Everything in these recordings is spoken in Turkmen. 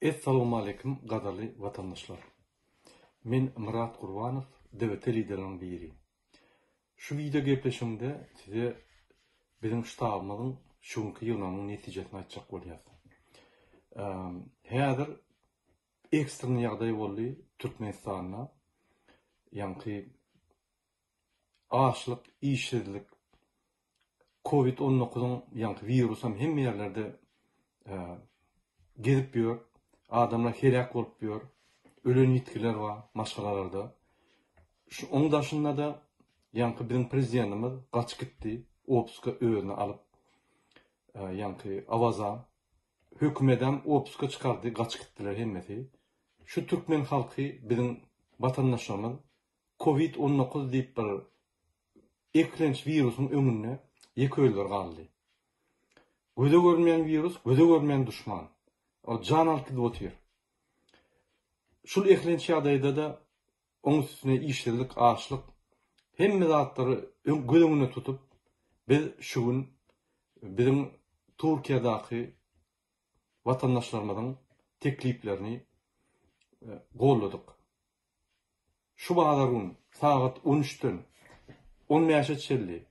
Essalawmaleýkim gadyrly watandaşlar. Men Myrat Gurbanow, DWT lideriniň biri. Şu wideo gepleşigimde size biziň ştabymyzyň şu günki ýygnagynyň netijesini aýtjak bolýas. Häzir ekstrenny ýagdaý boldy Türkmenistanda. Ýaňky Açlyk, işsizlik, Covid on dokuzyň ýaňky wirusam hemme ýerlerde gezip ýör. Adamlar heläk bolup ýör. Ölen ýitgiler bar maşgalalarda. Şu oň daşynda-da ýaňky biziň prezidentimiz gaçyp gitdi, otpuska özüne alyp. Ýaňky Awaza hökümedem otpuska çykardy, gaçyp gitdiler hemmesi. Şu türkmen halky biziň watandaşlarymyz Covid 19 diýip bir eklenç wirusyň öňünde ýeke özleri galdy. Göze görünmeýän wirus, göze görünmeýän duşman. Ol jan alyp gidip otyr. Şul eklenç ýagdaýda-da oň üstüne işsizlik, açlyk hemme zatlary göz öňünde tutup biz şu gün biziň Türkiýedäki watandaşlarymyzyň tekliplerini golladyk. Şu bazar gün sagat on üçden on bäşe çenli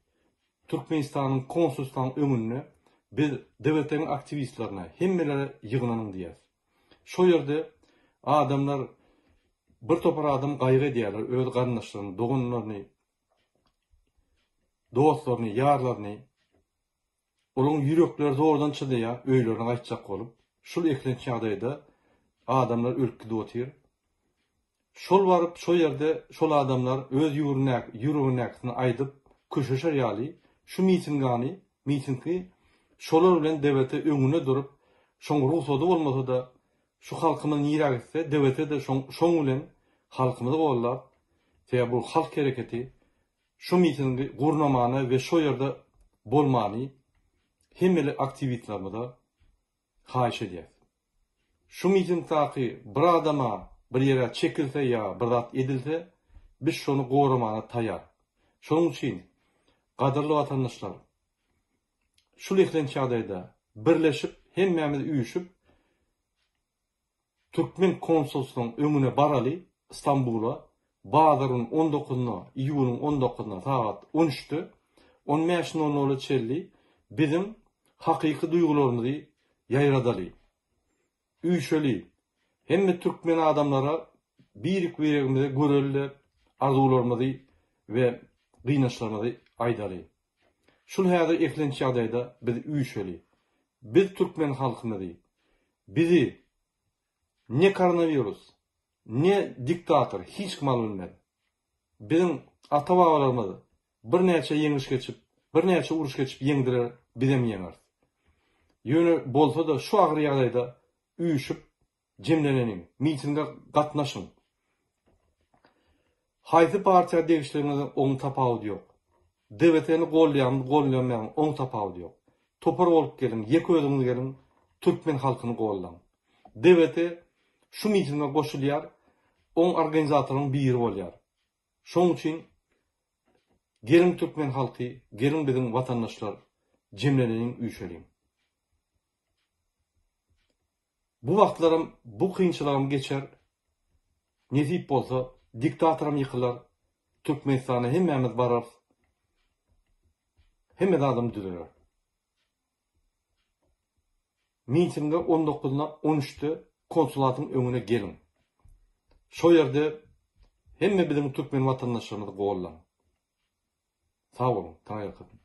Türkmenistanyň konsulstwanyň öňünde biz DWT-niň aktiwistlerine hemmelere ýygnanyň diýýäs. Şo ýerde adamlar bir topar adam gaýgy edýärler öz garyndaşlaryny, doganlaryny, dostlaryny, ýarlaryny. Olaryň ýürekleri zordan çydaýar öýlerine gaýtjak bolup. Şul eklenç ýagdaýda adamlar ölüp gidip otyr. Şol baryp şo ýerde şol adamlar öz ýüregindäkisini aýdyp köşeşer ýaly şu mitingany mitingi şolar bilen DWT öňünde durup şoň rugsady bolmasada şu halkymyz nirä gitse DWT-de şoň şoň bilen halkymyzy gollap sebäbi bu halk hereketi Şu mitingi gurnamany we şo ýerde bolmany hemmeli aktiwistlerimize haýyş edýäs. Şu mitingdaky bir adama bir ýere çekilse ýa bir zat edilse biz şony goramana taýar. Şonuň üçin gadyrly watandaşlar şul eklenç ýagdaýda birleşip hemmämiz üýşüp Türkmen konsulstwynyň öňüne baraly Stambula bazaryň on dokuzyna iýunyň on dokuzyna sagat on üçde on bäş nol nola çenli biziň hakyky duýgularymyzy ýaýradaly. Üýşeli. Hemme türkmen adamlara birik-biregimize görelde arzuwlarymyzy we gynançlarymyzy aýdaly. Şul häzir eklenç ýagdaýda biz üýşeli. Biz türkmen halkymyzy bizi ne koronawirus, ne diktator hiç kim alyp bilmez. Biziň ata-babalarymyz birnäçe ýeňiş geçip, birnäçe uruş geçip ýeňdiler, bizem ýeňeris. Ýöne bolsa-da şu agyr ýagdaýda üýşüp Jemleneniň, mitinge gatnaşyň. Haýsy partiýa degişligiňiziň oň tapawudy ýok. DWT-ni gollaýaňmy, gollamaýaňmy oň tapawudy ýok. Topar bolup geliň, ýeke özüňiz geliň, türkmen halkyny gollaň. DWT şu mitinge goşulýar, oň organizatorynyň biri bolýar. Şoň üçin geliň türkmen halky, geliň biziň watandaşlar, jemleneliň, üýşeliň. Bu wagtlaram bu kynçylygam geçer, nesip bolsa diktatoram ýykylar, Türkmenistana hemmämiz bararys, hemme zadam düzeler. Mitinge on dokuzyna on üçde konsulatyň öňüne geliň. Şo ýerde hemme biziň türkmen watandaşlarymyzy gollaň. Sag boluň, Taňryýalkasyn.